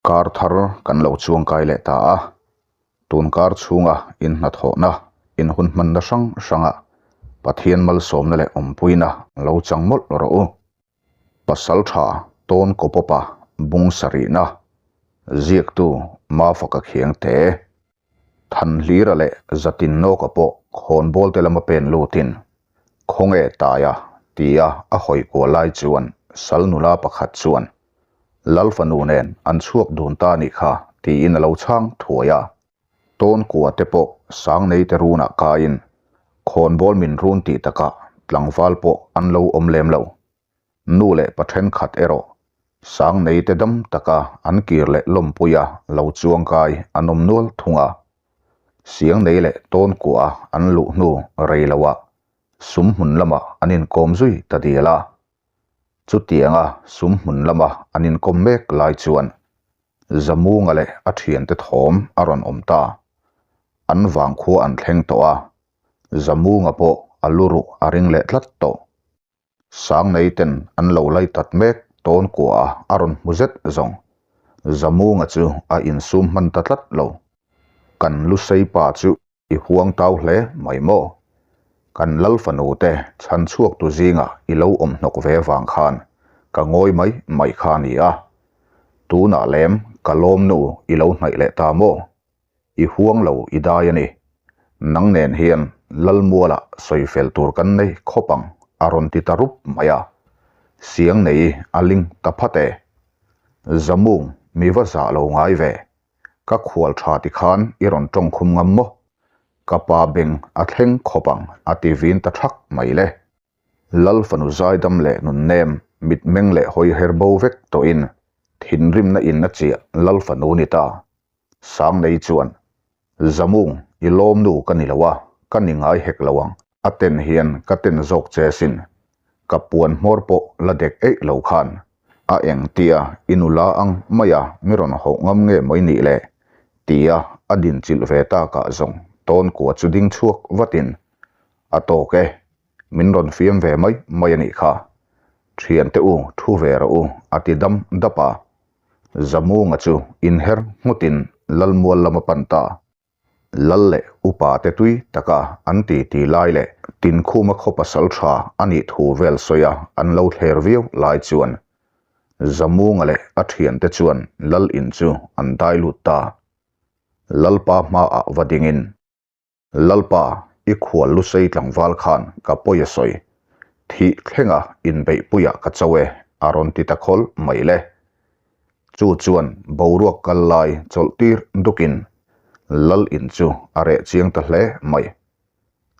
Kar thar kan lo chuangkai leh ta a, tun kar chhunga in hnathawhna, in hun hmanna hrang hranga Pathian malsawmna leh awmpuina lo chang mawlh rawh u. Pasal tha tawn kawpawpa bung sarihna ziaktu Mafaka Khiangte, Thanhlira leh Zatinnawka pawh khawnbawl te lama pen lutin Khawnge taia tia a hawi kual lai chuan sal nula pakhat chuan Lal fanu nen an chhuak dun ta nih kha tiin a lo chhang thuai a. Tawn kua te pawh sang nei te runah kaiin khawnbawl min run tih takah tlangval pawh an lo awm lem lo. Nu leh pa thenkhat erawh sang nei te dam taka an kir leh lawmpuia lo chuangkai an awm nual thung a. Siang nei leh tawn kuah an luh hnu rei loah sum hmun lamah an inkawm zui ta dial a. Chutianga sum hmun lama an inkawm mek lai chuan Zamunga leh a thiante thawm a rawn awm ta. An vangkhua an thleng tawh a, Zamunga pawh a lu ruh a ring leh tlat tawh. Sangnei ten an lo lai tat mek tawn kuah a a rawn hmu zet zawng. Zamunga chu a insum hman ta tlat lo. Kan lusei pa chu i huang tau hle mai maw? Kan lal fanu te chhan chhuak tu zingah i lo awm hnawk ve vang khan ka ngawi mai mai kha a ni a. Tunah lem ka lawm nu i lo hnaih leh ta maw? I huang lo i dai a ni. Nang nen hian Lalmuala sawi fel tur kan nei khawp ang a rawn ti ta rup mai a. Siang nei a ling ta phat e. Zamung mi va zah lo ngai ve. Ka khual tha ti khan i rawn tawng khum ngam maw? Ka pa beng a thleng khawp ang a ti vin ta thak mai le. Lal fanu zaidam leh nunnem mitmeng leh hawi her bo vek tawhin thinrimna in a chiah Lal fanu ni ta. Sangnei chuan, Zamung, i lawmnu ka ni lo a, ka ni ngai hek lo ang. A ten hian ka ten zawk che sin. Ka puan hmawr pawh la dek eih lo khan. A eng tia i nula ang maia mi rawn hauh ngam nge maw i nih le? tia a dinchilh ve takah zawng tawn kua chu ding chhuak vatin, A tawk e, min rawn fiam ve mai mai a nih kha. Thiante u thu ve rawh u a ti dam dap a. Zamunga chu inher nghutin Lalmual lam a pan ta. Lal leh upa te tui taka an ti ti lai leh Tinkhuma khaw pasal tha a nih thu vel sawi a an lo thler viau lai chuan Zamunga leh a thiante chuan Lal in chu an dai lut ta. Lalpa hmaah va dingin. Lalpa, i khual lusei tlangval khan ka pawi a sawi. Thih thlenga inbeihpuiah ka cho e, a rawn ti ta khawl mai le. Chu chuan boruak kal lai chawlh tir dukin Lal in chu a reh chiang ta hle mai.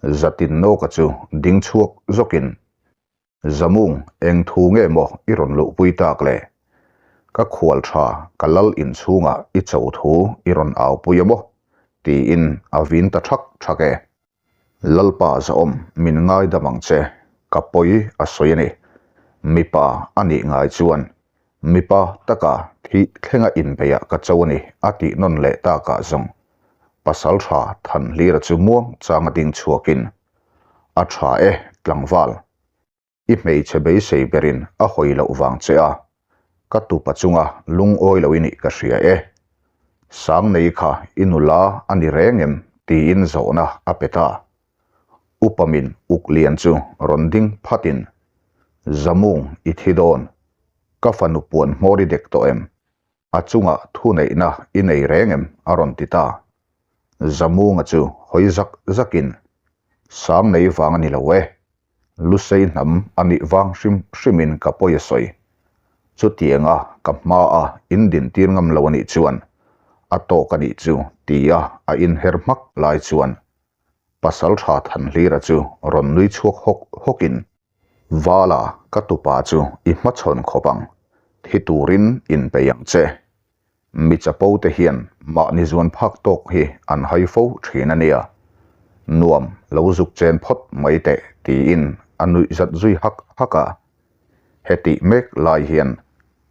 Zatin nawka chu ding chhuak zawkin Zamung, eng thu nge maw i rawn luhpui tak le? Ka khual tha, ka lal inchhungah i cho thu i rawn aupui a maw? tiin a vin ta thak thak e. Lalpa Zahawm, min ngaidam ang che, ka pawi a sawi a ni. Mipa a nih ngai chuan mipa taka thih thlenga inbeiah ka cho a ni a tih nawn leh takah zawng pasal tha Thanhlira chu muang changa ding chhuakin A tha e, tlangval. I hmeichhe beisei berin a hawi loh vang che a, ka tupa chunga lungawi lo i nih ka hria e. Sangnei kha i nula a ni reng em? tiin zawhna a pe ta. Upa min uk lian chu rawn ding phatin, Zamung i thi dawn, ka fanu puan hmawr i dek tawh em? A chungah thuneihna i nei reng em? a rawn ti ta. Zamunga chu hawi zak zakin, Sang nei vang a ni lo e. Lusei hnam a nih vang hrim hrimin ka pawi a sawi. Chutianga ka hmaa in dintir ngam lo a nih chuan a tawk a nih chu tia a inher hmak lai chuan Pasaltha Thanhlira chu rawn nui chhuak hawk hawkin, Vala, ka tupa chu i hmachhawn khawp ang, thi turin inpeih ang che. Mi chapo te hian mahni zuan phak tawk hi an hai fo thin a nia. Nuam lo zuk chen phawt mai teh tiin a nuih zat zui hak hak a. Hetih mek lai hian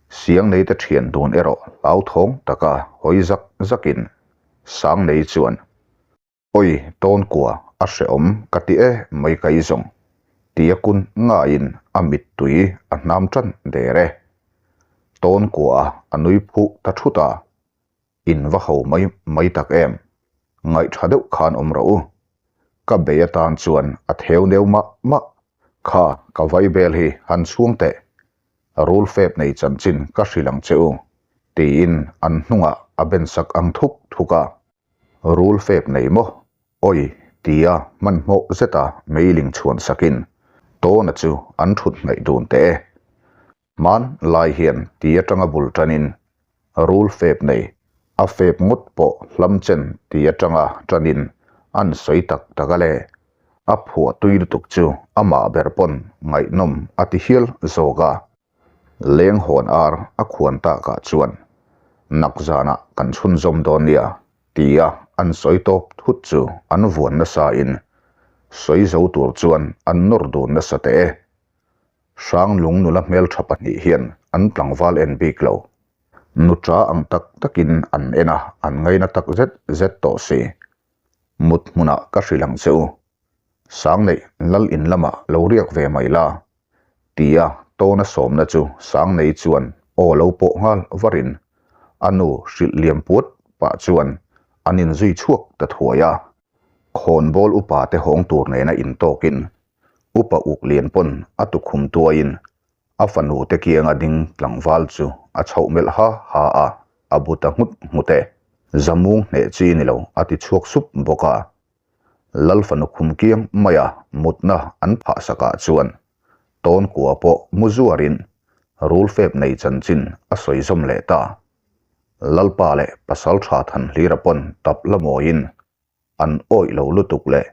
Siangnei te thian dun erawh hlauthawng taka hawi zak zakin Sangnei chuan, Oi, tawnkua a hrehawm ka ti e mai ka i zawng, tia kun ngaiin a mittui a hnam tan der e. Tawnkua a nui phuh ta thut a. In va ho mai mai tak em? Ngaihṭha deuh khan awm rawh u. Ka bei atan chuan a theu neu mah mah. Kha, ka vaibel hi han chhuang teh. Rul fep nei chanchin ka hrilh ang che u, tiin an hnungah a ben sak ang thuk thuk a. Rul fep nei maw? Awi, tia hmanhmawh zeta meiling chhuan sakin Tawna chu an thut hnaih dun teh e. Hman lai hian ti atanga bul tanin rul fep nei, a fep ngawt pawh hlam chen ti atanga tanin an sawi tak tak a le. A phuah tui lutuk chu amah ber pawn ngaihnawm a ti hial zawk a. Leng hawn ar a khuan takah chuan nak zanah kan chhunzawm dawn nia tia an sawi tawp thut chu an vuan nasa in sawi zo tur chuan an nawr dun nasa teh e. Hranglung nula hmeltha pahnih hian an tlangval en bik lo. Nuṭa ang tak takin an en a, an ngaina tak zet zet tawh si. Mut hmunah ka hrilh ang che u. Sangneih lal in lamah lo riak ve mai la, tia tawna sawmna chu Sangnei chuan aw lo pawh nghal varin a nu hrilh liam puat pah chuan an inzui chhuak ta thuai a. Khawnbawl upa te hawng tur nena intawkin Upa uk lian pawn a tukhum tuaiin a fanu te kianga ding tlangval chu a chhoh melh ha ha a, a bu ta nghut nghut e. Zamung hneh chi ni lo a ti chhuak sup bawk a. Lal fanu khum kiang maia mutna an phah sakah chuan tawn kua pawh mu zuarin rul fep nei chanchin a sawi zawm leh ta. Lalpa leh Pasaltha Thanhlira pawn tap la mawiin an awih lo lutuk leh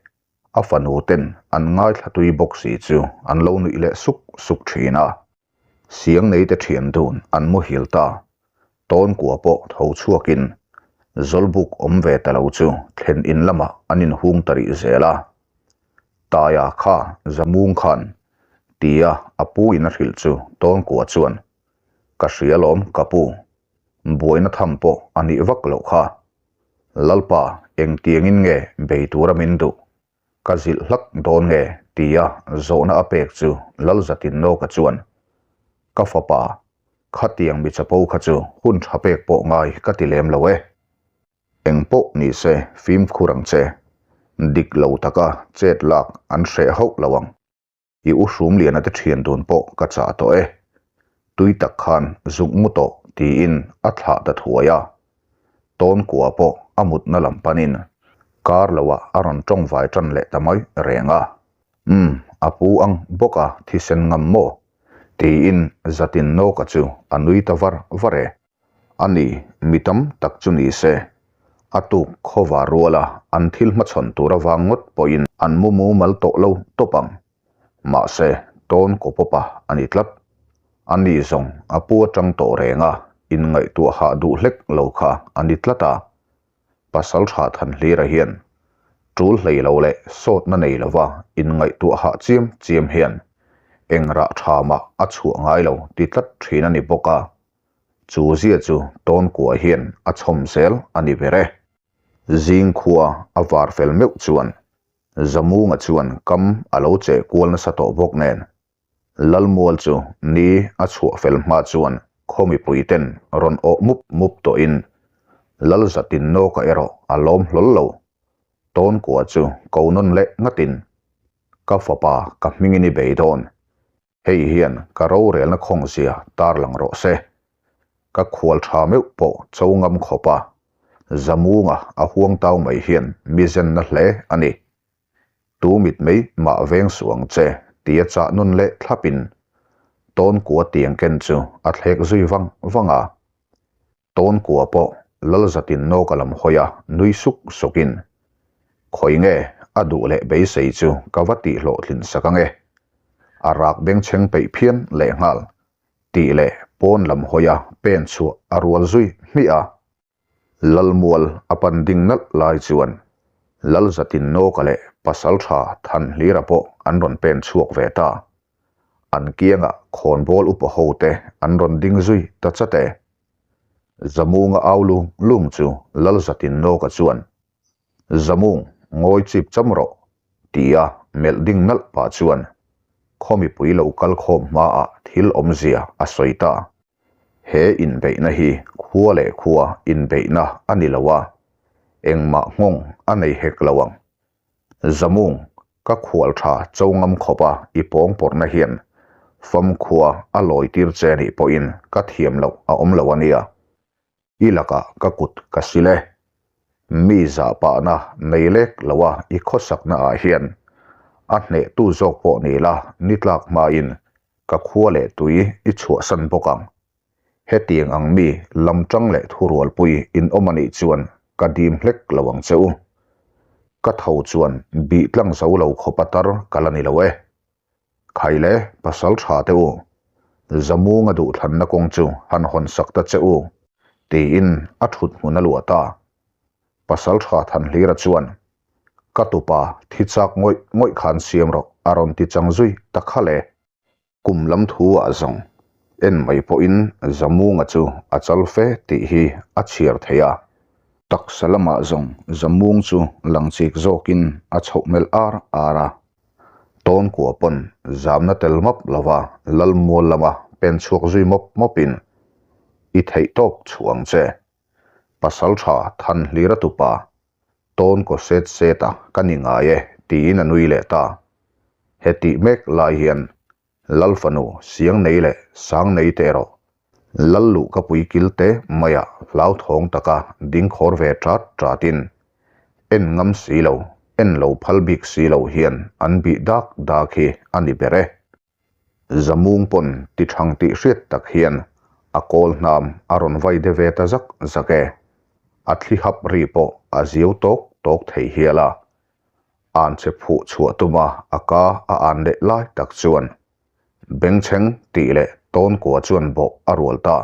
a fanu ten an ngaithla tui bawk si chu an lo nuih leh suk suk thin a. Siang nei te thian dun an muhil ta. Tawn kua pawh tho chhuakin Zawlbuk awm ve ta lo chu thlen in lamah an inhung ta rih zel a. Taia kha Zamung khan tia a pu in a hrilh chu tawn kua chuan Ka hria lawm ka pu, buaina tham pawh a nih vak loh kha. Lalpa, engtiangin nge bei tura min duh? Ka zilh hlak dawn nge? tia zawhna a pek chu Lalzatinnawka chuan, Ka fapa, khatiang mi chapo kha chu hun tha pek pawh ngai ka ti lem lo e. Eng pawh ni se fimkhur ang che. Dik lo taka chet lak an hreh hauh lo ang. I u Hrumliana te thian dun pawh ka chah tawh e. Tui tak khan zuk mu tawh tiin a thlah ta thuai a. Tawn kua pawh a mutna lam panin kar loah a rawn tawng vai tan leh ta mai reng a. Umm, a pu ang bawk a thisen ngam maw? tiin zatin nawka chu a nui ta var var e. A ni, mi tam tak chu ni se. A tuk khawva ruala an thil hmachhawn tur avang ngawt pawhin an mu mumal tawh lo tawp ang. Mahse, tawn kawpawpa a ni tlat. A ni zawng a pu atang tawh reng a, inngaihtuah hah duh hlek lo kha a ni tlat a. Pasal tha Thanhlira hian tul hlei lo leh sawtna nei lova inngaihtuah hah chiam chiam hian eng rah tha mah a chhuah ngai lo ti tlat thin a ni bawk a. Chu zia chu tawn kua hian a chhawm zel a ni ber e. Zing khua a var fel meuh chuan Zamunga chuan kam a lo cheh kual nasa tawh bawk nen Lalmual chu ni a chhuah fel hma chuan khaw mipui ten rawn awh mup mup tawhin Lalzatin nawka erawh a lawm hlawl lo. Tawn kua chu ko nawn leh ngatin ka fapa ka hmingin i bei dawn. Hei hian ka rorelna khawngzia tarlang rawh se. Ka khual tha meuh pawh cho ngam khawp a, Zamunga a huang tau mai hian mi zenna hle a ni. Tu mit mai mah veng suh ang che tia chah nun leh thlapin tawn kua tiang ken chu a thlek zui vang vang a. Tawn kua pawh Lalzatin nawka lam hawi a nui suk sukin, Khawi nge a duh leh beisei chu ka va tih hlawhtlin sak ange. A rak bengchheng peih phian lehnghal tih leh pawn lam hawi a pen chhuah a rual zui hmiah a. Lalmual a pan ding nalh lai chuan Lalzatin nawka leh Pasaltha Thanhlira pawh an rawn pen chhuak ve ta. An kiangah khawnbawl upa ho te an rawn ding zui ta chat e. Zamunga au lung lung chu Lalzatin nawka chuan, Zamung, ngawi chip cham rawh, tia melh ding nalh pah chuan khaw mipui lo kal khawm hmaah thil awmzia a sawi ta. He inbeihna hi khua leh khua inbeihna a ni lo a, engmah nghawng a nei hek lo ang. Zamung, ka khual tha cho ngam khawp a i pawng pawrhna hian famkhua a lawi tir che nih pawhin ka thiam loh a awm lo a nia. I lakah ka kut ka sil e. Mi zahpahna nei lek lo a i khawsakna ah hian a hnehtu zawk pawh ni la ni tlak hmain ka khua leh tui i chhuahsan bawk ang. Hetiang ang mi lamtang leh thurualpui in awm anih chuan ka dim hlek lo ang che u. Ka tho chuan bih tlang zo lo khawp a tar ka la ni lo e. Khai le, pasal tha teh u. Zamunga duhthlanna kawng chu han hawn sak ta che u, tiin a thut hmun a luah ta. Pasal tha Thanhlira chuan, Ka tupa thi chak ngawih ngawih khan siam rawh a rawn ti chang zui ta kha le. Kum lam thu ah zawng en mai pawhin Zamunga chu a chal fe tih hi a chhiar thei a. Taksa lamah zawng Zamung chu lang chik zawkin a chhoh melh ar ar a. Tawnkua pawn zamna tel map lova Lalmual lama pen chhuak zui mawp mawpin i theih tawk chhuah ang che. Pasal tha Thanhlira tupa Tawnkaw set set a ka ni ngai e tiin a nui leh ta. Hetih mek lai hian Lal fanu Siangnei leh Sangnei te erawh Lal luh ka pui kil te maiah hlauthawng taka ding khawr ve ṭat ṭatin en ngam si lo, en lo phal bik si lo hian an bih dak dak hi a ni ber e. Zamung pawn ti thang tih hriat tak hian a kawl hnam a rawn vai de ve ta zak zak e. A thli hap ri pawh a ziau tawk tawk thei hial a. An che phuh chhuah tuma a ka a an leh lai tak chuan bengchheng tih leh tawnkua chuan bawh a rual ta.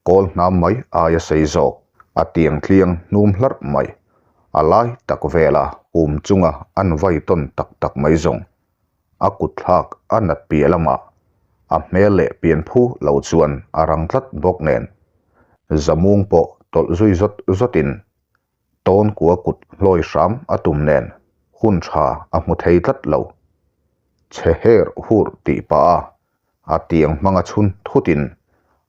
Kawl hnam mai aia sei zawk, a tiang tliang hnum hlarh mai, a lai tak vela hum chunga an vai tawn tak tak mai zawng. A kut thlak a nat piah lamah a hmel leh pian phu lo chuan a rang tlat bawk nen. Zamung pawh tawlh zui zawt zawtin Tawnkua kut hlawi hram a tum nen hun tha a hmu thei tlat lo. Chhe her hur tih pah a, a tiang hmanga chhun thutin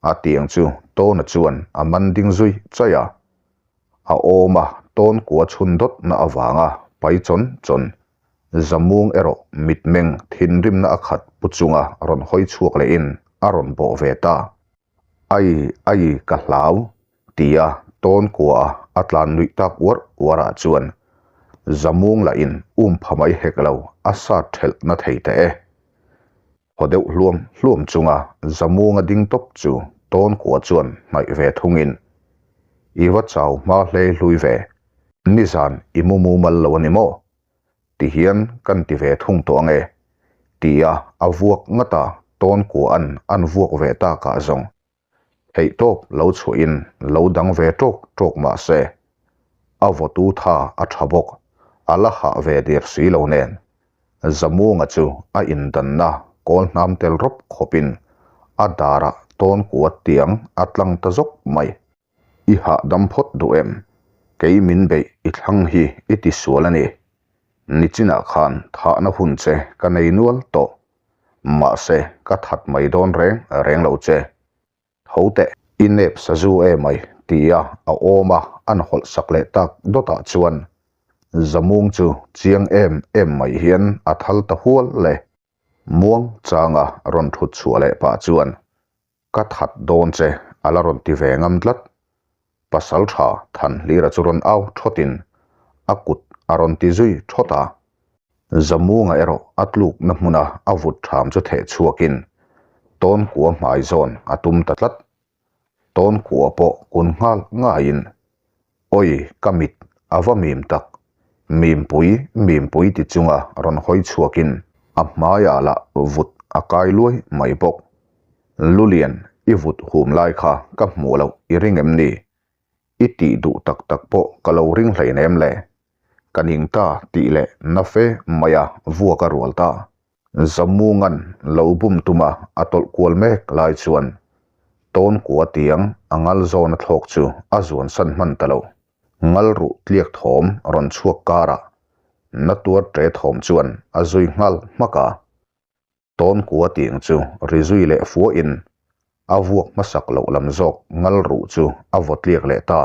a tiang chu Tawna chuan a man ding zui chaih a. A awm a Tawnkua chhun dawtna avanga pai chawn chawn Zamung erawh mitmeng thinrimna a khat pu chunga rawn hawi chhuak lehin a rawn bawh ve ta. Ai, ai, ka hlau, tia tawn kua a tlan nuih tak uarh uarh ah chuan Zamung lah in um pha mai hek lo a sat thelh na thei teh e. Haw deuh hluam hluam chunga Zamung a ding tawp chu tawn kua chuan hnaih ve thung in, I va chau hma hlei hlui ve, nizan i mu mumal lo a ni maw? Ti hian kan ti ve thung tawh ange, tia a vuak ngat a tawn kua'n an vuak ve takah zawng theihtawp lo chhuahin lo dang ve tawk tawk mah se, a vawtu tha a tha bawk, a la hah ve der si lo nen. Zamunga chu a indanna kawl hnam tel rawp khawpin a darah tawn kua tiang a tlang ta zawk mai. I hahdam phawt duh em? Kei min beih i thlang hi i ti sual a ni. Nichinah khan thahna hun che ka nei nual tawh. Mahse, ka that mai dawn reng reng lo che. Tho teh. I nep sazu emai tia a awm a an hawlh sak leh tak dawtah chuan Zamung chu chiang em em mai hian a thal ta hual le. Muang changa rawn thut chhuah leh pah chuan Ka that dawn che, a la rawn ti ve ngam tlat. Pasal tha Thanhlira chu rawn au thawtin a kut a rawn ti zui thawt a. Zamunga erawh a tlukna hmuna a vut tham chu theh chhuakin Tawnkua hmai zawn a tum ta tlat. Tawnkua pawh kun nghal ngaiin Awi, ka mit a va mim tak. Mimpui, mimpui ti chunga rawn hawi chhuakin a hmaiah lah vut a kai luai mai bawk. Lulian, i vut hum lai kha ka hmuh loh i ring em ni? I tih duh tak tak pawh ka lo ring hleinem le. Ka ning ta tih leh na fe maia vuak a rual ta. Zamungan lo bum tuma a tawlh kual mek lai chuan Tawnkua tiang a ngal zawn a thlawk chu a zuan san hman ta lo. Ngal ruh tliak thawm rawn chhuak karah na tuar ṭe thawm chuan a zui nghal hmak a. Tawnkua tiang chu ri zui leh fuahin. A vuak hmasak loh lam zawk ngal ruh chu a vaw tliak leh ta.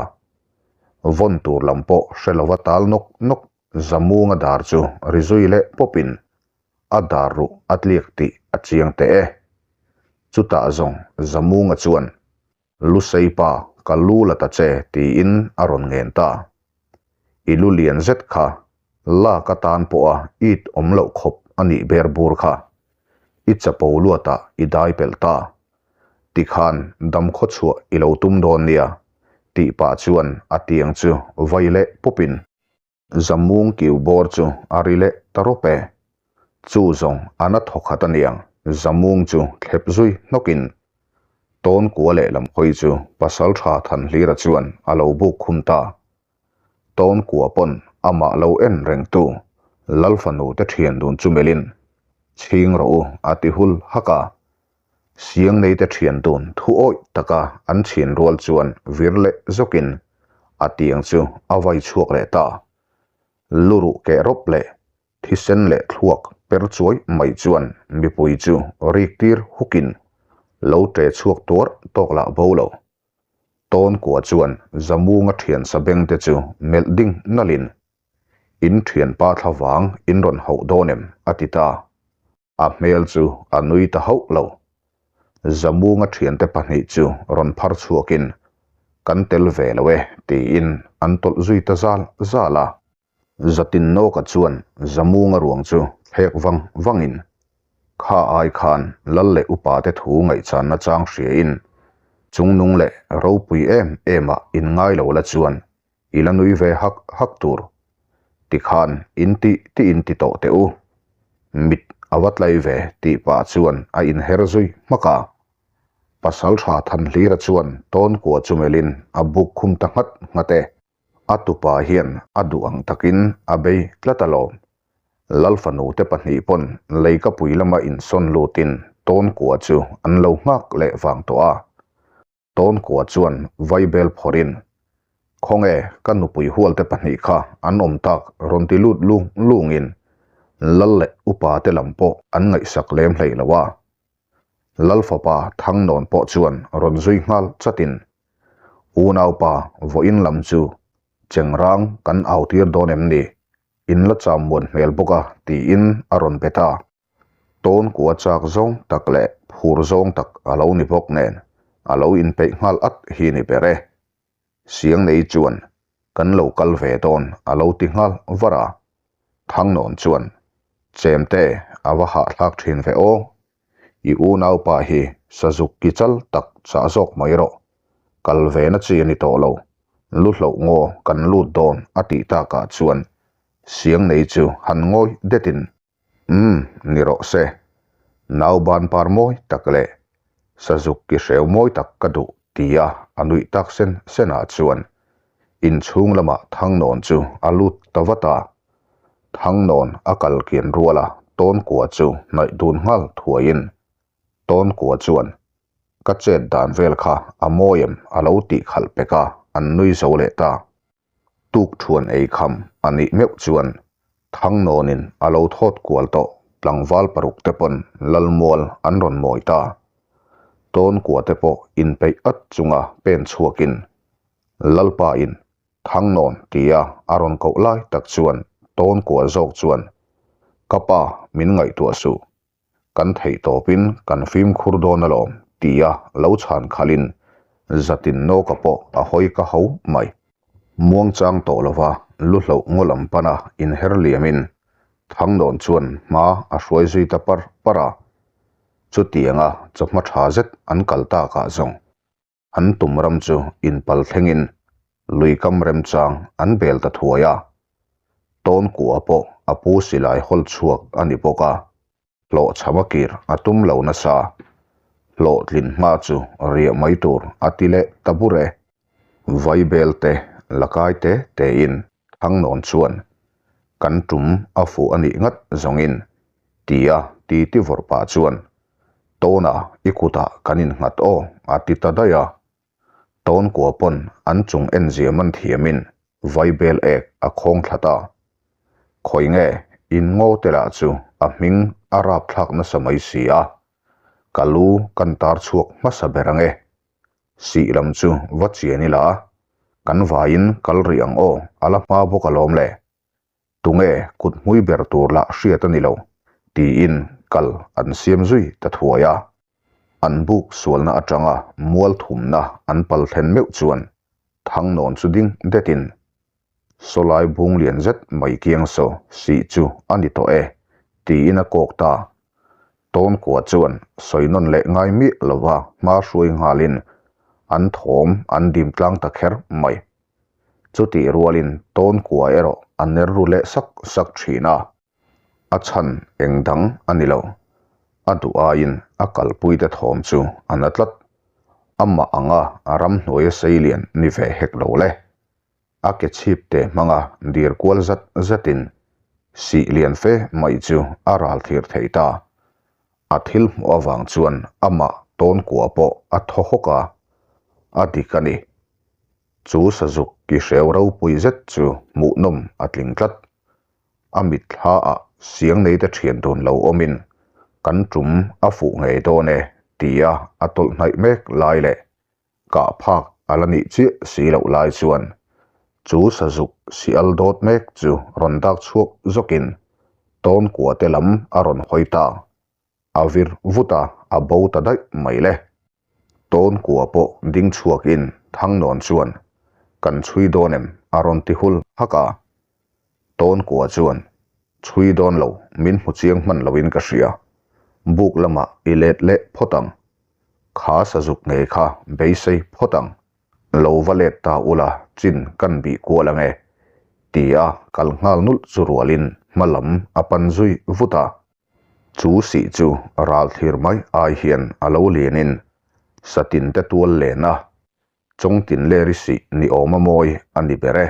Vawn tur lam pawh hre lova tal nawk nawk Zamunga dar chu ri zui leh pawpin a dar ruh a tliak tih a chiang teh e. Chutah zawng Zamunga chuan Lusei pa ka lu la ta che tiin a rawn ngen ta. I lu lian zet kha lak atan pawha it awm loh khawp a nih ber bur kha. I chapo luatah i dai pelh ta. Tikhan damkhaw chhuah i lo tum dawn nia tih pah chuan a tiang chu vai leh pawpin Zamung kiu bawr chu a ri leh ta rawp e. Chu zawng a na thaw khat aniang, Zamung chu thlep zui hnawkin tawn kua leh lam hawi chu Pasaltha Thanhlira chuan a lo buk khum ta. Tawn kua pawn amah lo en rengtu Lalfanu te thian dun chu melhin, Chhing rawh u a ti hul hak a. Siang neite thian dun thu awih taka an chhin rual chuan vir leh zawkin a tiang chu a vai chhuak leh ta. Luruh keh rawp leh thisen leh thluak per chuai mai chuan mipui chu rik tir hukin lo ṭe chhuak tuar tawk lah bo lo. Tawn kua chuan Zamunga thian sabeng te chu melh ding nalhin, In thianpa thlavang in rawn hauh dawn em? a ti ta. A hmel chu a nui ta hauh lo. Zamunga thiante pahnih chu rawn phar chhuakin, Kan tel ve lo e, tiin an tawlh zui ta zal zal a. Zatin Nawka chuan Zamunga ruang chu thlek vang vangin, Kha ai khan lal leh upate thu ngaihchanna chang hriain, chungnung leh ropui em emah inngai lo la chuan I la nui ve hak hak tur. Tikhan in tih tih in ti tawh teh u. Mit a va tlai ve tih pah chuan a inher zui hmak a. Pasaltha Thanhlira chuan tawn kua chu melhin a buk khum ta nghat nghat e. A tupa hian a duh ang takin a bei tlat alawm. Lalfanu te pahnih pawn leikapui lama insawn lutin tawn kua chu an lo nghak leh vang tawh a. Tawnkua chuan vaibel phawrhin, Khawnge ka nupui hualte pahnih kha an awm tak rawn ti lut lung lungin Lal leh upa te lam pawh an ngaihsak lem hlei lo a. Lal fapa Thangnawn pawh chuan rawn zui nghal chatin, Unaupa vawiin lam chu Chengrang kan au tir dawn em ni? In la cham muan hmel bawk a tiin a rawn be ta. Tawn kua chak zawng tak leh phur zawng tak a lo ni bawk nen a lo inpeih nghal at hi ni ber e. Siangnei chuan kan lo kal ve dawn a lo ti nghal var a. Thangnawn chuan Chemte a va hahthlak thin ve aw. I unaupa hi sazuk ki chal tak chah zawk mai rawh. Kal ve na chi a ni tawh lo. Lu hloh ngaw kan lut dawn a tih takah chuan Siangnei chu han ngawi detin Umm, ni rawh se. Nauban par mawi tak leh sazuk ki hreu mawi tak ka duh tia a nuih tak sen senah chuan inchhung lamah Thangnawn chu a lut ta vat a. Thangnawn a kal kian ruala Tawnkua chu hnaih dun nghal thuaiin Tawnkua chuan ka chet dan vel kha a mawi em a lo tih khalh pek a, an nui zo leh ta. Tuk thuan ei kham a nih meuh chuan Thangnawnin a lo thawt kual tawh tlangval paruk te pawn Lalmual an rawn mawi ta. Tawnkua te pawh inpeih at chunga pen chhuakin Lalpa in Thangnawn tia a rawn koh lai tak chuan Tawnkua zawk chuan Ka pa min ngaihtuah suh Kan theih tawpin kan fimkhur dawn alawm tia lo chhan khalhin zatin nawka pawh a hawi ka ho mai. Muangchang tawh lova lu hloh ngaw lam pana inher liamin Thangnawn chuan hma a hruai zui ta par par a. Chutianga chawhma tha zet an kal takah zawng An tum ram chu inpal thlengin lui kam remchang an bel ta thuai a. Tawnkua pawh a pu silai hawl chhuak a ni bawk a, hlawhchham a kir a tum lo nasa. Hlawhtlin hma chu riah mai tur a ti leh ta bur e. Vaibel te la kai te tein Thangnawn chuan kan tum a fuh a nih ngat zawngin tia ti ti vawrh pah chuan Tawna i kutah kan innghat aw a ti ta daih a. Tawnkua pawn an chung enzia man thiamin vaibel ek a khawng thla ta. Khawi nge in ngaw te lah chu a hming a rapthlak nasa mai si a. Ka lu kan tar chhuak hmasa ber ang e. Sih lam chu va chian ila, kan vaiin kal rih ang aw, a la hma bawk alawm le. Tunge kut hmui ber tur lah hriat a ni lo, tiin kal an siam zui ta thuai a. An buk sualna atanga mual thumna an pal thlen meuh chuan Thangnawn chu ding detin Sawlai bung lian zet mai kiang saw sih chu a ni tawh e, tiin a kawk ta. Tawnkua chuan sawi nawn leh ngai miah lova hma hruai nghalin an thawm an dim tlang ta kher mai. Chutih rualin Tawnkua erawh a ner ru leh sak sak thin a. A chhan eng dang a ni lo. A duh aiin a kalpuite thawm chu a na tlat. Amah anga a ramhnuaia seilian ni ve hek lo le. A ke chhip te hmanga dir kual zat zatin sih lian fe mai chu a ral thlir thei ta. A thil hmuh avang chuan amah tawnkua pawh a thaw hawk a, a dik a ni. Chu sazuk ki hreu ropui zet chu hmuhnawm a tling tlat. A mitthla ah siang nei te thian dun lo awmin kan tum a fuh ngei dawn e tia a tawlh hnaih mek lai leh kah phak a la nih chiah si loh lai chuan chu sazuk sial dawt mek chu rawn dak chhuak zawkin tawnkua te lam a rawn hawi ta. A vir vut a, a bo ta daih mai le. Tawnkua pawh ding chhuakin Thangnawn chuan, Kan chhui dawn em? a rawn ti hul hak a. Tawnkua chuan, Chhui dawn lo, min hmu chiang hman loin ka hria. Buk lamah i let leh phawt ang. Kha sazuk ngei kha beisei phawt ang. Lo va let ta ula chin kan bih kual ang e, ti a kal nghal nulh chu rualin hma lam a pan zui vut a. Chu sih chu ral thlir mai ai hian a lo lianin satin te tual len a, chawngtin leri sih ni awma mawi a ni ber e.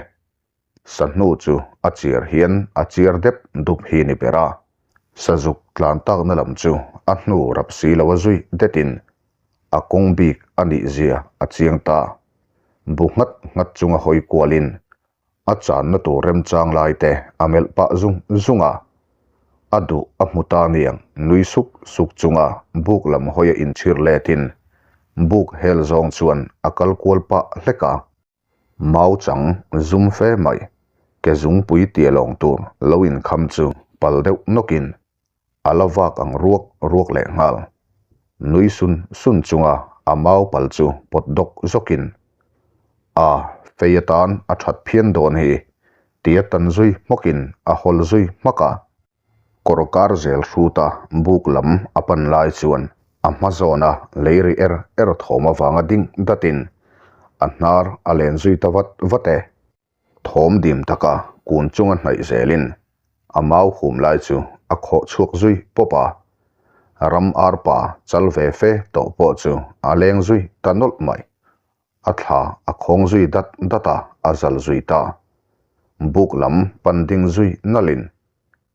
Sahnu chu a chiar hian a chiar dep dup hi ni ber a, sazuk tlan takna lam chu a hnu rap si lo a zui detin a kawng bik a nih zia a chiang ta. Bu nghat nghat chunga hawi kualin a channa tur remchang lai te a melh pah zung zung a, a duh a hmu ta niang nui suk suk chunga buk lam hawi a inchhir letin buk hel zawng chuan a kal kual pah hlek a. Mau chang zum fe mai, ke zungpui tia lawng tur lo inkham chu pal deuh nawkin a la vak ang ruak ruak leh nghal. Nui sun sun chunga a mau pal chu pawt dawk zawkin, A, fei atan a that phian dawn hi, tia tan zui hmawkin a hawl zui hmak a. Kawr kar zel hruta buk lam a pan lai chuan a hma zawna lei ri er er thawm avanga ding datin a hnar a len zui ta vat vat e. Thawm dim taka kun chunga hnaih zelin a mau hum lai chu a khawh chhuak zui pawp a. Ram arpa chal ve fe tawh pawh chu a leng zui ta nawlh mai. A thla a khawng zui dat dat a, a zal zui ta. Buk lam pan ding zui nalhin,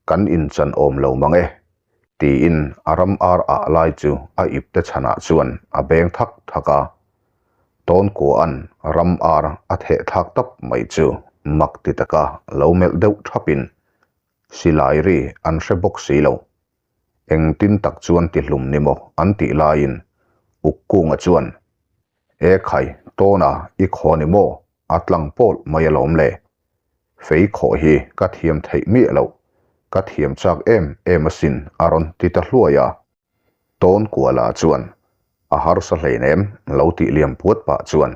Kan inchan awm lo mang e, tiin a ram ar ah lai chu a ipte chhanah chuan a beng thak thak a. Tawnkua'n ram ar a theh thlak tap mai chu mak ti taka lo melh deuh thapin, Silai ri an hre bawk si lo. Engtin tak chuan ti hlum ni maw an tih laiin Ukkunga chuan, E khai, Tawna i khaw ni maw? A tlang pawlh mai alawm le. Fei khawh hi ka thiam theih miah loh, ka thiam chak em em asin a rawn ti ta hluai a. Tawn Kuala chuan a harsa hleinem lo tih liam puat pah chuan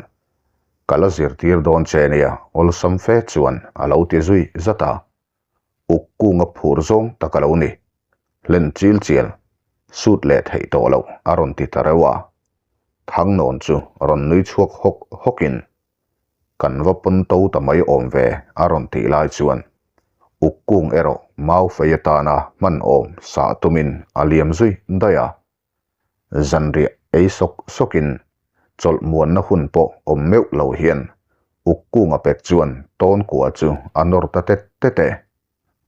ka la zirtir dawn che nia awlsam fe chuan a lo ti zui zat a. Uk kunga phur zawng tak a lo ni. Hlen chil chial, sut leh theih tawh loh a rawn ti ta reuh a. Thangnawn chu rawn nui chhuak hawk hawkin Kan va pawn to ta mai awm ve a rawn tih lai chuan uk kung erawh mau fei atana hman awm sah tumin a liam zui daih a. Zanriah ei sawk sawkin chawlh muanna hun pawh awm meuh lo hian uk kunga pek chuan tawn kua chu a nawr ta tet tet e.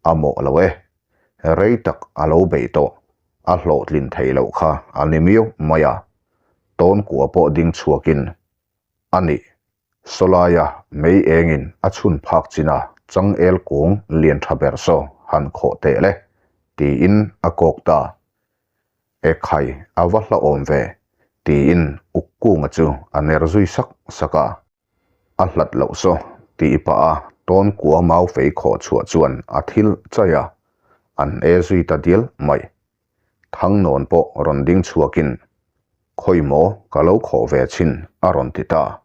A mawh lo e. Rei tak a lo beih tawh, a hlawhtlin theih loh kha a ni miau mai a. Tawn kua pawh ding chhuakin A nih, sawlaia mei engin a chhun phak china changel kung lian tha ber saw han khawh teh le, tiin a kawk ta. Ekhai, a va hlauhawm ve, tiin Ukkunga chu a ner zui sak sak a. A hlat loh saw, tih pah a tawn kua mau fei khawh chhuah chuan a thil chaih a, an e zui ta dial mai. Thangnawn pawh rawn ding chhuakin, Khawi maw, ka lo khawh ve chhin, a rawn ti ta.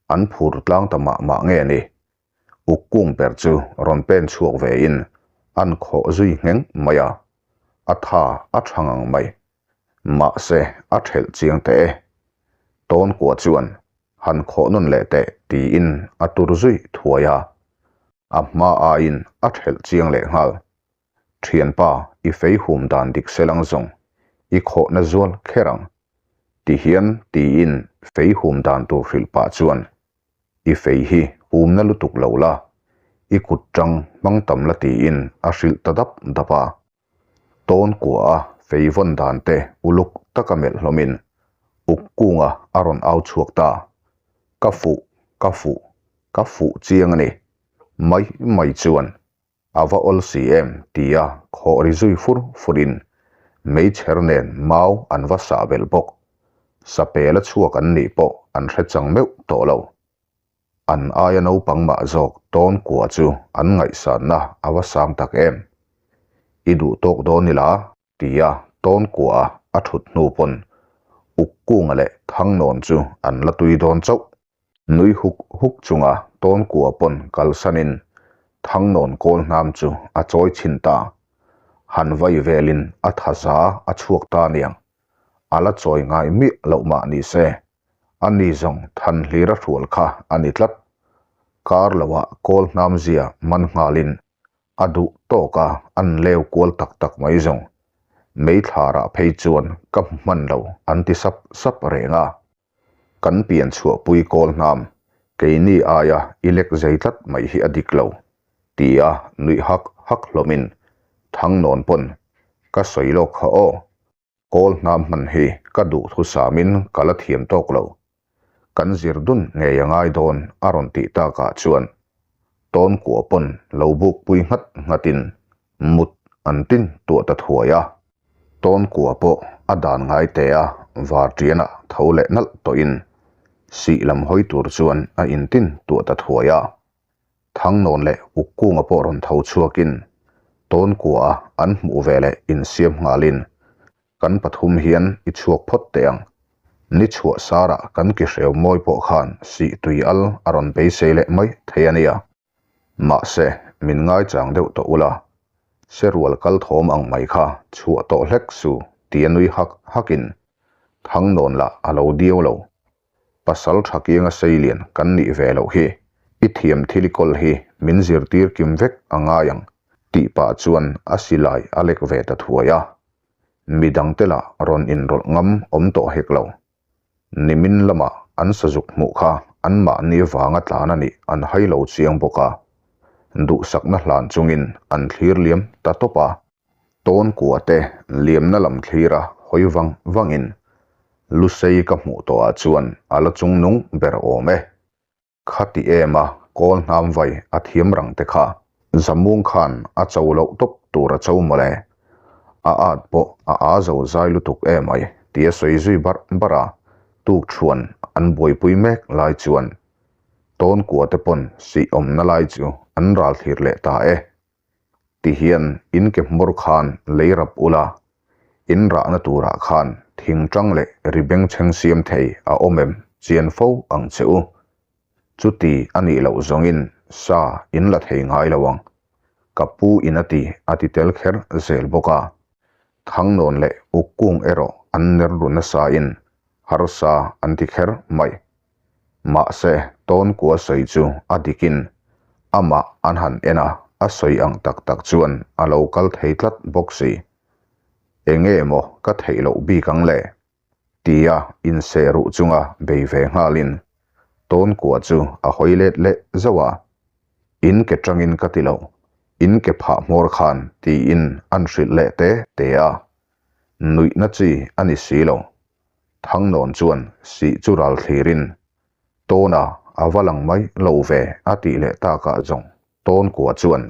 An phur tlang ta mah mah nge ni? Uk kung ber chu rawn pen chhuak ve in an khawh zui ngheng mai a, a tha a tha ngang mai. Mahse a thelh chiang teh e. Tawn kua chuan han khawh nawn leh teh tiin a tur zui thuai a, a hma aiin a thelh chiang leh nghal. Thianpa, i fei hum dan dik selang zawng i khawhna zual kher ang. Tihian tiin fei hum dan tur hrilh pah chuan I fei hi umna lutuk lo la, i kut tang hmang tam la tiin a hrilh ta dap dap a. Tawn kua a fei vawn dan te uluk taka melh hlawmin uk kunga a rawn au chhuak ta. Ka fuh, ka fuh, ka fuh chiang a ni. Mai mai chuan A va awl si em? tia khawh ri zui fur furin meichher nen mau an va sah belh bawk. Sapel a chhuak an nih pawh an hre chang meuh tawh lo. An aia naupang mah zawk tawn kua chu an ngaihsanna a va sang tak em? I duh tawk dawn ila? Tia tawn kua a thut hnu pawn uk kunga leh thangnawn chu an la tui dawn chauh. Nui huk huk chunga tawn kua pawn kalsanin thangnawn kawl hnam chu a chawi chhin ta. Han vai velin a thaza a chhuak ta niang. A la chawi ngai miah loh mah ni se, a ni zawng than hlir a hrual kha a ni tlat. Kar loah kawl hnam zia man nghalin a duh tawk a, an leu kual tak tak mai zawng. Meithlarah phei chuan ka hmu hman lo an ti sap sap reng a. Kan pian chhuahpui kawl hnam, keini aia i lek zei tlat mai hi a dik lo, tia nuih hak hak hlawmin Thangnawn pawn ka sawi lawk kha aw. Kawl hnam hman hi ka duhthusamin ka la thiam tawk lo. Kan zir dun ngei a ngai dawn a rawn tih takah chuan tawn kua pawn lo buk pui nghat nghatin mut an tin tuah ta thuai a. Tawn kua pawh a dan ngai te a varṭianah tho leh nalh tawhin sih lam hawi tur chuan a intin tuah ta thuai a. Thangnawn leh Ukkunga pawh rawn tho chhuakin Tawnkua an hmuh ve leh insiam nghalin, Kan pathum hian i chhuak phawt teh ang. Ni chhuah sarah kan ki hreu mawi pawh khan sih tui al a rawn beisei leh mai thei a nia. Mahse, min ngaichang deuh tawh ula, Serual kal thawm ang mai kha chhuah tawh hlek su tia nui hak hakin Thangnawn lah a lo diau lo. Pasal tha kianga seilian kan nih ve loh hi, i thiam thil i kawl hi min zirtir kim vek a ngai ang tih pah chuan a silai a lek ve ta thuai a. Midangte lah rawn inrawlh ngam awm tawh hek lo. Nimin lamah an sazuk hmuh kha anmahni vanga tlan a nih an hai lo chiang bawk a, duhsakna hlan chungin an thlir liam ta tawp a. Tawn kua te liamna lam thlira hawi vang vangin Lusei ka hmuh tawhah chuan a la chungnung ber awm e. Khati em a kawl hnam vai a thiam rang te kha Zamung khan a cho loh tawp tur a cho mawle. A at pawh a aa zo zai lutuk emai tia sawi zui barh barh a, tukṭhuan an buaipui mek lai chuan tawn kua te pawn sih awmna lai chu an ral thlir leh ta e. Ti hian in ke hmawr khan lei rap ula, in rahna turah khan thingṭang leh ri bengchheng siam thei a awm em chian fo ang che u. Chuti a nih loh zawngin sa in la thei ngai lo ang. Ka pu in a ti a ti tel kher zel bawk a. Thangnawn leh Ukkung erawh an ner ru nasain harsa an ti kher mai. Mahse, Tawnkua sawi chu a dikin amah an han en a, a sawi ang tak tak chuan a lo kal thei tlat bawk si. Enge maw ka theih loh bik ang le? tia inseh ruh chunga bei ve nghalin Tawnkua chu a hawi let leh zauh a, In ke tangin ka ti lo, in ke phah hmawr khan tiin an hrilh leh te te a. Nuihna chi a ni si lo. Thangnawn chuan sih chu ral thlirin, Tawna a va lang mai lo ve a tih leh takah zawng Tawnkua chuan,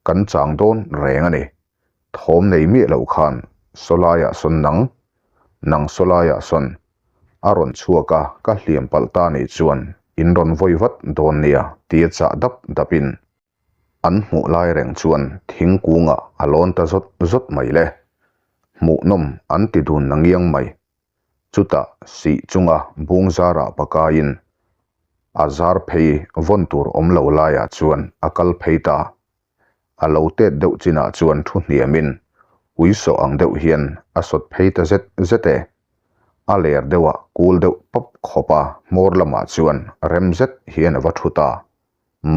Kan chang dawn reng a ni. Thawm nei miah loh khan Sawlaiah sawn nang, nang sawlaiah sawn. A rawn chhuak a, ka hliam palh ta nih chuan in rawn vawi vat dawn nia tia chah dap dapin an hmuh lai reng chuan thingkungah a lawn ta zawt zawt mai le. Hmuhnawm an ti dun na ngiang mai. Chutah sih chunga bung zarah pakaiin a zar phei vawn tur awm lo laiah chuan a kal phei ta. A lo tet deuh chinah chuan thu hniamin ui sawh ang deuh hian a sawt phei ta zet zet e. A ler deuhah kul deuh pawp khawpa hmawr lamah chuan rem zet hian a va thu ta.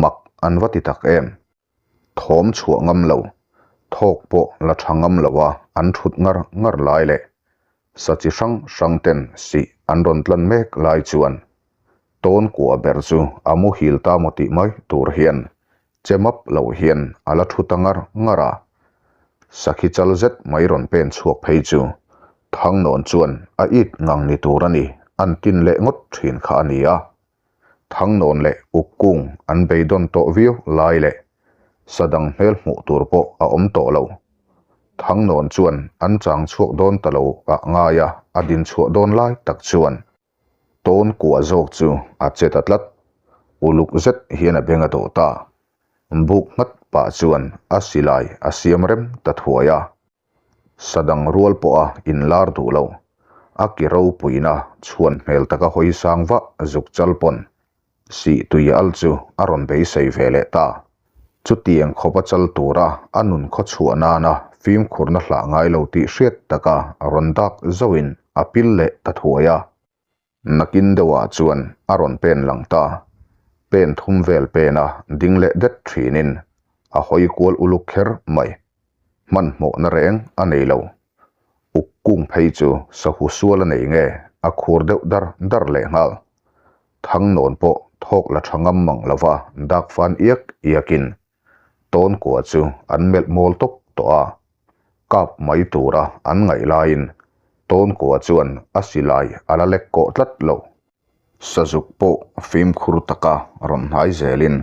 Mak an va ti tak em? Thawm chhuah ngam lo, thawk pawh la tha ngam lo a an thut ngar ngar lai leh sa chi hrang hrang ten sih an rawn tlan mek lai chuan tawn kua ber chu a muhil ta maw tih mai tur hian che map lo hian a la thu ta ngar ngar a. Sakhi chal zet mai rawn pen chhuak phei chu Thangnawn chuan a it ngang ni tur a ni an tin leh ngawt thin kha a ni a. Thangnawn leh Ukkung an beidawn tawh viau lai leh sa dang hmel hmuh tur pawh a awm tawh lo. Thangnawn chuan an chang chhuak dawn ta lo ah ngai a, a din chhuah dawn lai tak chuan tawn kua zawk chu a che ta tlat. Uluk zet hian a beng a dawh ta. Buk nghat pah chuan a silai a siam rem ta thuai a. Sa dang rual pawha inlar duh lo, a ki ropuina chhuan hmel taka hawi sang vah zuk chal pawn sih tui al chu a rawn beisei ve leh ta. Chutiang khawpa chal tura a nun khaw chhuah nana fimkhurna hlah ngai lo tih hriat taka rawn dak zauhin a pil leh ta thuai a. Nakin deuhah chuan a rawn pen lang ta. Pen thum vel pena ding leh det thinin a hawi kual uluk kher mai. Hmanhmawhna reng a nei lo. Uk kung phei chu sahu sual a nei nge a khur deuh dar dar leh nghal. Thangnawn pawh thawk la tha ngam mang lova dak fan iak iakin Tawn kua chu an melh mawl tawp tawh a, kap mai tura an ngaih laiin tawn kua chuan a silai a la lek kawh tlat lo. Sazuk pawh fimkhur taka rawn hnai zelin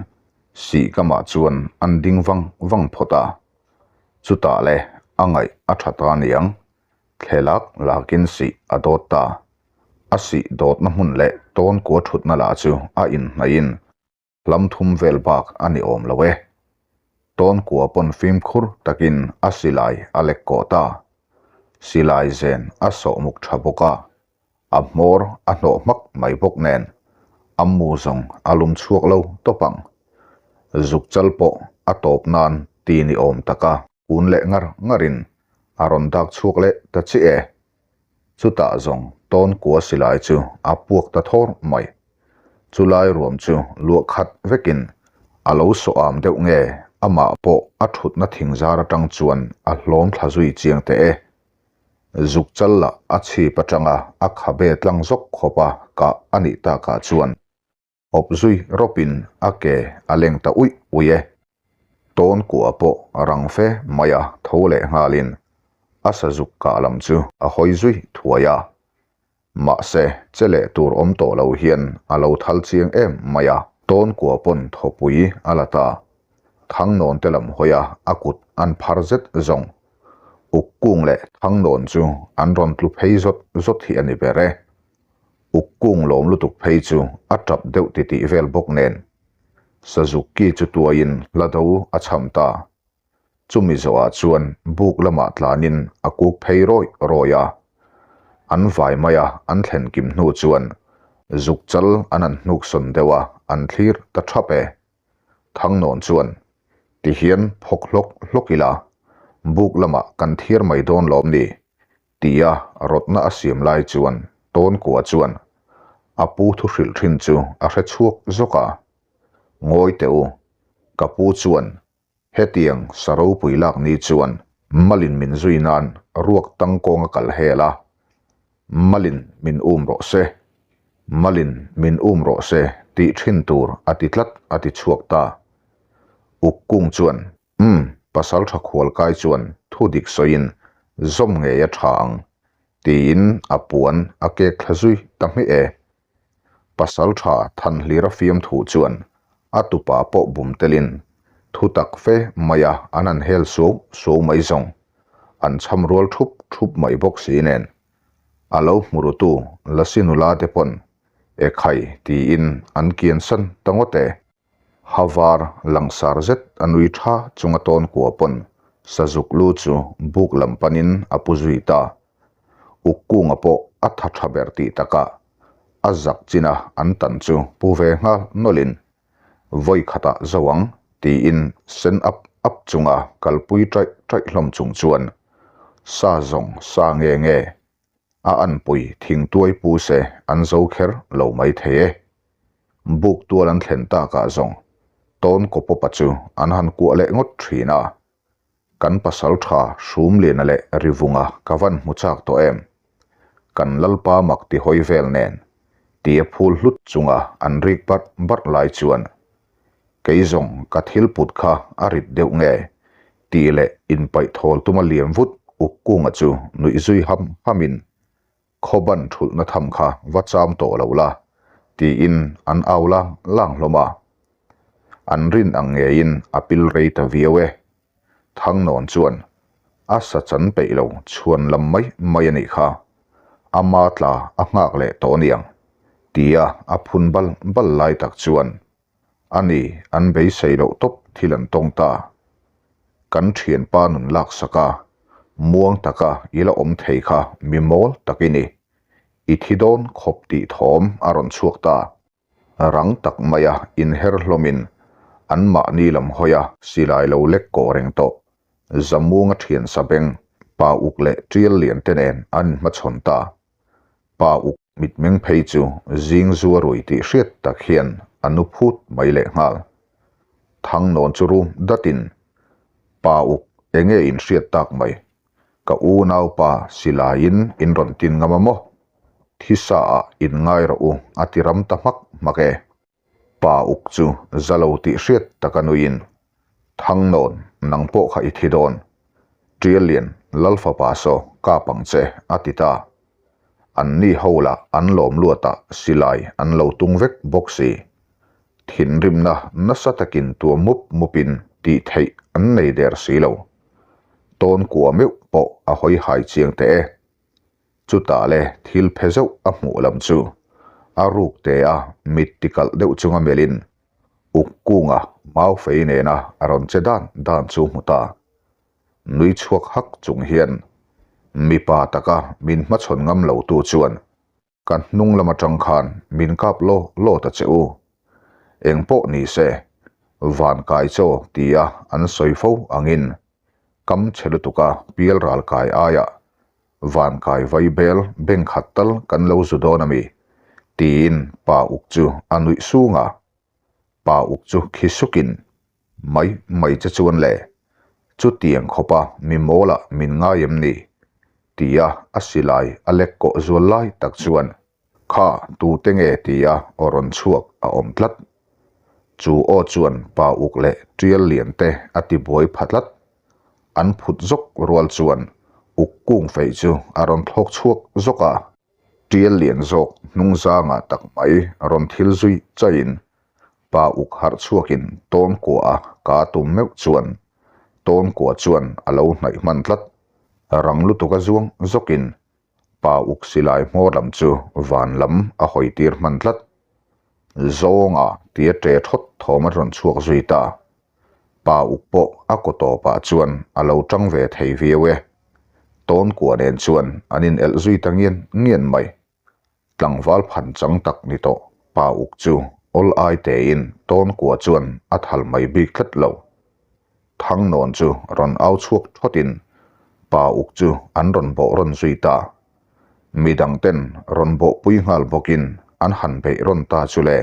sihkamah chuan an ding vang vang phawt a, chutah le a ngaih a tha ta niang, thle lak lakin sih a dawt ta. A sih dawtna hmun leh tawn kua thutna lah chu a inhnaihin Hlam thum vel bak a ni awm lo e. Tawn kua pawn fimkhur takin a silai a lek kawh ta. Silai zen a sawh muk tha bawk a, a hmawr a hnawh hmak mai bawk nen a mu zawng a lum chhuak lo tawp ang. Zuk chal pawh a tawp nan ti ni awm taka kun leh ngar ngarin a rawn dak chhuak leh ta chiah e. Chutah zawng tawn kua silai chu a puak ta thawr mai. Chulai ruam chu luah khat vekin a lo sawh am deuh nge amah pawh a thutna thing zar atang chuan a hlawm thla zui chiang teh e. Zuk chal lah a chhip atanga a khabe tlang zawk khawpa kah a nih takah chuan Awp zui rawpin a ke a leng ta uih uih e. Tawn kuah pawh rang fe mai a tho leh nghalin a sazuk kah lam chu a hawi zui thuai a. Mahse, che leh tur awm tawh lo hian a lo thal chiang em mai a. Tawn kuah pawn thawpui a la ta. Thangnawn te lam hawi a a kut an phar zet zawng. Uk kung leh thangnawn chu an rawn tlu phei zawt zawt hi a ni ber e. Uk kung lawm lutuk phei chu a tap deuh titih vel bawk nen Sazuk ki chu tuaiin hla do a chham ta. Chumi zawhah chuan buk lamah tlanin a kuk phei rawih rawih a. An vai maia an thlen kim hnu chuan zuk chal an han hnuk sawn deuh a, an thlir ta thap e. Thangnawn chuan, Tihian phawk hlawk hlawk ila, buk lamah kan thiar mai dawn lawm ni? Tia rawtna a siam lai chuan Tawnkua chuan a pu thu hrilh thin chu a hre chhuak zawk a, Ngawi teh u, ka pu chuan hetiang sa ropui lak ni chuan malin min zui nan ruak tangkawng a kal hel a, malin min um rawh se, malin min um rawh se tih thin tur a ti tlat a ti chhuak ta. Ukkung chuan Umm, pasalṭha khualkai chuan thu dik sawiin zawm ngei a ṭha ang, tiin a puan a kek thla zui ta hmiah e. Pasalṭha Thanhlira fiamthu chuan a tupa pawh bum telin thu tak fe maia an han hel suau suau mai zawng. An cham rual thup thup mai bawk si nen, a lo hmu rutu Lasi nula te pawn Ekhai tiin an kiansan ta ngawt e. Ha var langsar zet a nui tha chunga tawn kua pawn sazuk lu chu buk lam panin a pu zui ta. Uk kunga pawh a tha tha ber tih takah a zak china an tan chu pu ve nghal nawlhin vawi khatah zo ang tiin sen ap ap chunga kalpui taih taih hlawm chung chuan sa zawng sa nge nge A anpui thingtuai pu se an zo kher lo mai thei e. Buk tual an thlen takah zawng tawn kawpawpa chu an han kuah leh ngawt thin a. Kan pasal tha Hrumliana leh Rivunga ka van hmu chak tawh em? Kan Lalpa mak ti hawi vel nen tia phul hlut chunga an rik barh barh lai chuan Kei zawng ka thil put kha a rit deuh nge? tih leh inpaih thawl tuma liam vut uk kunga chu nuih zui ham hamin khawban thulhna tham kha va cham tawh lo la tiin an au lang lang hlawm a. An rin ang ngeiin a pil rei ta viau e. Thangnawn chuan a sa chan peih lo chhuan lam mai mai a nih kha, ama tla a nghak leh tawh aniang tia a phun bal bal lai tak chuan a ni an beisei loh tawp thil an tawng ta. Kan thianpa nun laksak a, muang taka i la awm thei kha mi mawl tak i ni, i thi dawn khawp tih thawm a rawn chhuak ta. Rang tak maia inher hlawmin anmahni lam hawia silai lo lek kawh reng tawh. Zamunga thian sabeng, pa uk leh tial lian te nen an inhmachhawn ta. Pa uk mitmeng phei chu zing zua rui tih hriat tak hian a nu phut mai lehnghal. Thangnawn chu rum datin, Pa uk enge inhriat tak mai? Ka unaupa silaiin in rawn tin ngam a maw? Thisa ah in ngai rawh u a ti ram ta hmak hmak e. Pa uk chu za lo tih hriat tak a nuiin, Thangnawn, nang pawh kha i thi dawn. Ṭiallian, Lalfapa saw kap ang che a ti ta. An ni ho lah an lawm luatah silai an lo tung vek bawk si. Thinrimna nasa takin tuam mup mupin tih theih an nei der si lo. Tawn kua meuh pawh a hawi hai chiang teh e. Chutah le thil phe zauh a hmuh lam chu a ruk te a mit ti kalh deuh chunga melhin uk kunga mau fei nena a rawn che dan dan chu hmu ta. Nui chhuak hak chung hian mipa taka min hmachhawn ngam lo tu chuan Ka hnung lam atang khan min kap law law ta che u. Eng pawh ni se, van kai chaw tia an sawi fo angin kam chhe lutuka pial ral kai aiah van kai vai bel beng khat tal kan lo zu dawn a mi? tiin pa uk chu a nuih sung a. Pa uk chu khi sukin Mai mai che chuan le, chutiang khawpa mi mawlah min ngai em ni? tia a silai a lek kawh zual lai tak chuan Kha tute nge tia aw rawn chhuak a awm tlat. Chu aw chuan pa uk leh tial lian te a ti buai pha tlat. An phut zawk rual chuan uk kung feih chu a rawn thlawk chhuak zawk a. Tial lian zawk hnung zangah tak mai rawn thil zui chaiin Pa uk harh chhuakin tawn kua a ka tum meuh chuan tawn kua chuan a lo hnaih hman tlat. Rang lutuk a zuang zawkin pa uk silai hmawr lam chu van lam a hawi tir hman tlat. Zawnga tia ṭe thawt thawm a rawn chhuak zui ta. Pa uk pawh a kaw tawpah chuan a lo ṭang ve thei viau e. Tawn kua nen chuan an inelh zui ta ngian ngian mai. Tlangval phan chang tak ni tawh pa uk chu awl ai tein tawn kua chuan a thal mai bik tlat lo. Thangnawn chu rawn au chhuak thawtin pa uk chu an rawn bawh rawn zui ta. Midang ten rawn bawhpui nghal bawkin an han beih rawn ta chu le.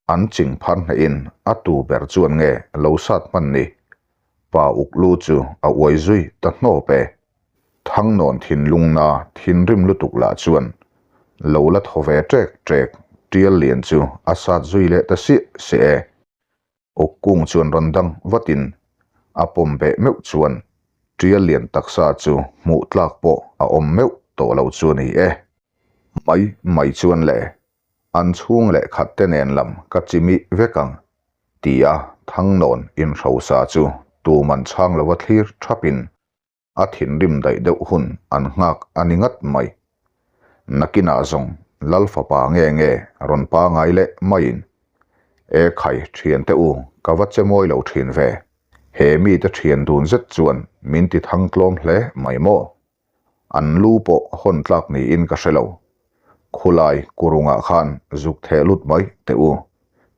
An ching phar hnehin a tu ber chuan nge lo sat hman ni. Pa uk lu chu a uai zui ta hnawp e. Thangnawn thinlungna thinrim lutuk lah chuan lo la thaw ve ṭek ṭek ṭial lian chu a sat zui leh ta siah siah e. Awkkung chuan rawn dang vatin a pawm beh meuh chuan ṭial lian taksa chu hmuh tlak pawh a awm meuh tawh lo chu a ni e. Mai mai chuan le, an chhung leh khat te nen lam ka chimih vek ang tia Thangnawn inhrosa chu tuman chhang lova thlir thapin. A thinrim daih deuh hun an nghak a ni ngat mai. Nakinah zawng Lal fapa nge nge rawn pangai leh maiin, E khai thiante u ka va che mawi lo thin ve, he mite thian dun zet chuan min ti thang tlawm hle mai maw? An lu pawh hawn tlak niin ka hre lo. Khulai kurungah khan zuk theh lut mai teh u,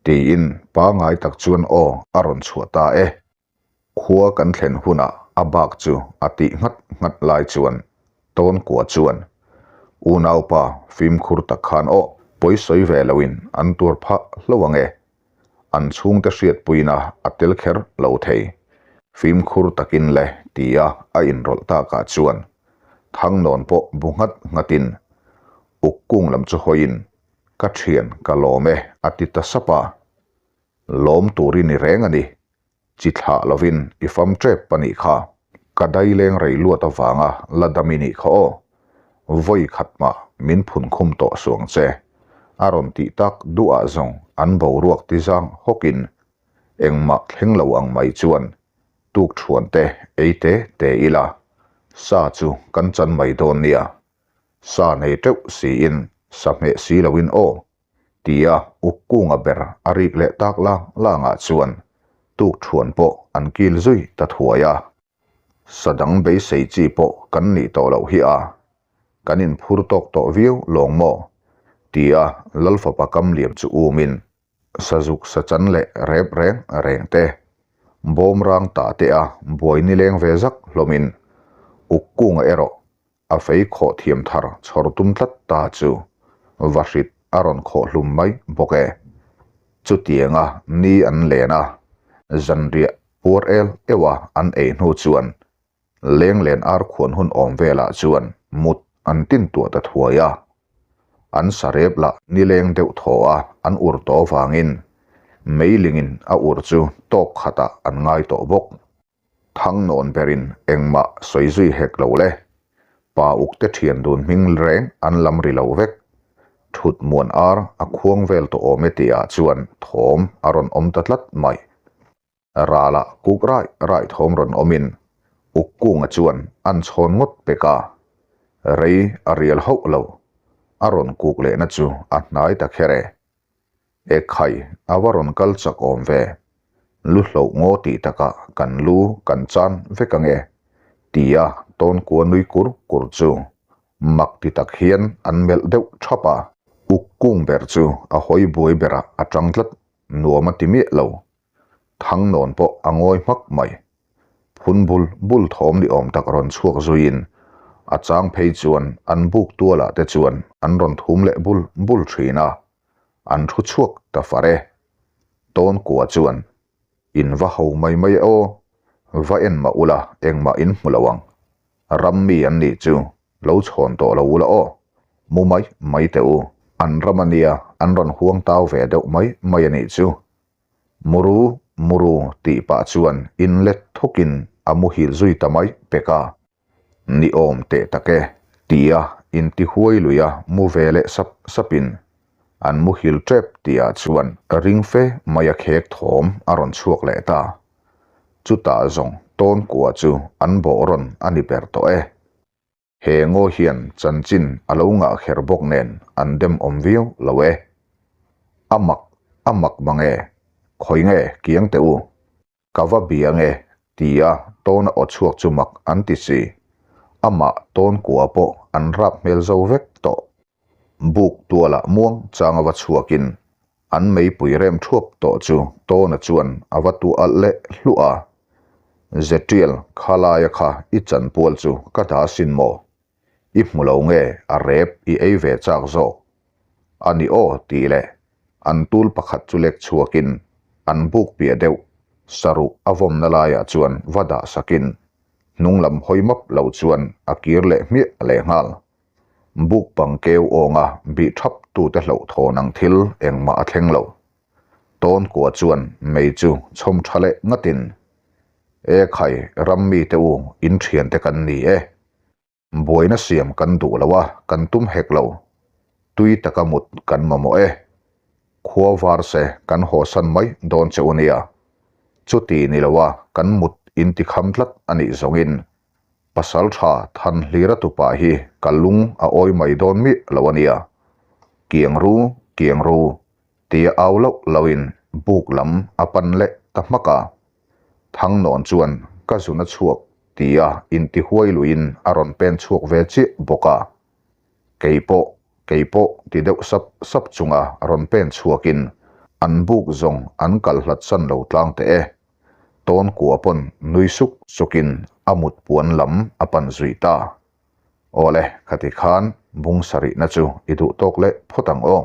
tiin pangai tak chuan aw a rawn chhuah ta e. Khua kan thlen hunah a bak chu a tih nghat nghat lai chuan Tawnkua chuan, Unaupa fimkhur tak khan aw, pawi sawi ve loin an tur phah hlo ang e. An chhungte hriatpuina a tel kher lo thei. Fimkhur takin le tia a inrawlh takah chuan Thangnawn pawh bu nghat nghatin uk kung lam chu hawiin, Ka thian ka lawm e a ti ta sap a. Lawm tur i ni reng a ni. Chi thlah lovin i fam tep a nih kha. Ka dai leng rei luat avanga la dam i nih kha aw. Vawi khat mah min phun khum tawh suang che. A rawn tih tak duhah zawng an boruak ti zang hawkin engmah thleng lo ang mai chuan tuk thuan te ei te te ila sa chu kan chan mai dawn nia. Sa nei teuh siin sa hmeh si loin aw. Tia uk kunga ber a rik leh tak lang langah chuan tuk thuan pawh an kil zui ta thuai a. Sa dang beisei chi pawh kan nih tawh loh hi a, kan inphur tawk tawh viau lawng maw? Tia Lalfapa Kamliam chu umin sazuk sachan leh rep reng reng te, bawmrang tah te a buai nileng ve zak hlawmin uk kunga erawh A fei khawh thiam thar chhawr tum tlat ta chu vahrit a rawn khawh hlum mai bawk e. Chutianga ni an len a, zanriah puar el euh a an ei hnu chuan lenglen ar khuan hun awm velah chuan mut an tin tuah ta thuai a. An sarep lah nileng deuh thaw a an ur tawh vangin meilingin a ur chu tawk khatah an ngai tawh bawk. Thangnawn berin engmah sawi zui hek lo le. Pa ukte thian dun hming reng an lam ri lo vek. Thut muan ar a khuang vel tawh awm e tihah chuan thawm a rawn awm ta tlat mai. Ralah kuk raih raih thawm rawn awmin uk kunga chuan an chhawn ngawt pek a. Rei a rial hauh lo. A rawn kuk lehna chu a hnai ta kher e. Ekhai, a va rawn kal chak awm ve. Lu hloh ngaw tih takah kan lu kan chan vek ange, tia tawnkua nui kur kur chu mak ti tak hian an melh deuh thap a. Uk kung ber chu a hawi buai berah a tang tlat, nuam a ti miah lo. Thangnawn pawh a ngawi hmak mai. Phun bul bul thawm ni awm tak rawn chhuak zuiin a chang phei chuan an buk tualah te chuan an rawn thum leh bul bul thin a. An thu chhuak ta far e. Tawn kua chuan, In va ho mai mai e aw, va en mah ula engmah in hmu lo ang. Ram mi an nih chu lo chhawn tawh lo ula aw, mu mai mai teh u. An ram a nia an rawn huang tau ve deuh mai mai a nih chu. Muru, muru tih pah chuan in let thukin a muhil zui ta mai pek a. Ni awm teh tak e, tia intihuai luia mu ve leh sap sapin an muhil tep tihah chuan ring fe mai a khek thawm a rawn chhuak leh ta. Chutah zawng tawn kua chu an bawh rawn a ni ber tawh e. He ngaw hian chanchin a lo ngah kher bawk nen an dem awm viau lo e. A mak, a mak mang e, khawi nge kiang teh u. Ka va bia nge? tia tawna aw chhuak chu mak an ti si. Amah tawn kua pawh an rap hmel zo vek tawh. Buk tualah muang chang a va chhuakin an meipui rem thuap tawh chu tawna chuan a va tu alh leh hluah a. Zetial, khalaia kha i chanpual chu ka dah asin maw? I hmu lo nge a rep i ei ve chak zawk? A ni aw tih leh an tul pakhat chu lek chhuakin an buk piah deuh saruh a vawmna laiah chuan va dah sakin hnung lam hawi map lo chuan a kir leh hmiah lehnghal. Buk pang keu awnga bih thap tute hlauhthawn ang thil engmah a thleng lo. Tawn kua chuan mei chu chhawm tha leh ngatin, E khai, ram mite u, in thiante kan ni e. Buaina siam kan duh lo a, kan tum hek lo. Tui taka mut kan mamawh e. Khua var se kan hawsan mai dawn che u nia. Chuti ni lo a, kan mut in ti kham tlat a nih zawngin. Pasalṭha Thanhlira tupa hi ka lung a awi mai dawn miah lo a nia. Kiang ru, kiang ru, tia au loh lohin buk lam a pan leh ta hmak a. Thangnawn chuan ka zun a chhuak tia intihuai luiin a rawn pen chhuak ve chiah bawk a. Kei pawh, kei pawh ti deuh sap sap chunga rawn pen chhuakin an buk zawng an kal hlat san lo tlang teh e. Tawn kua pawn nui suk sukin a mut puan lam a pan zui ta. Awle, khati khan bung sarihna chu i duh tawk leh phawt ang aw.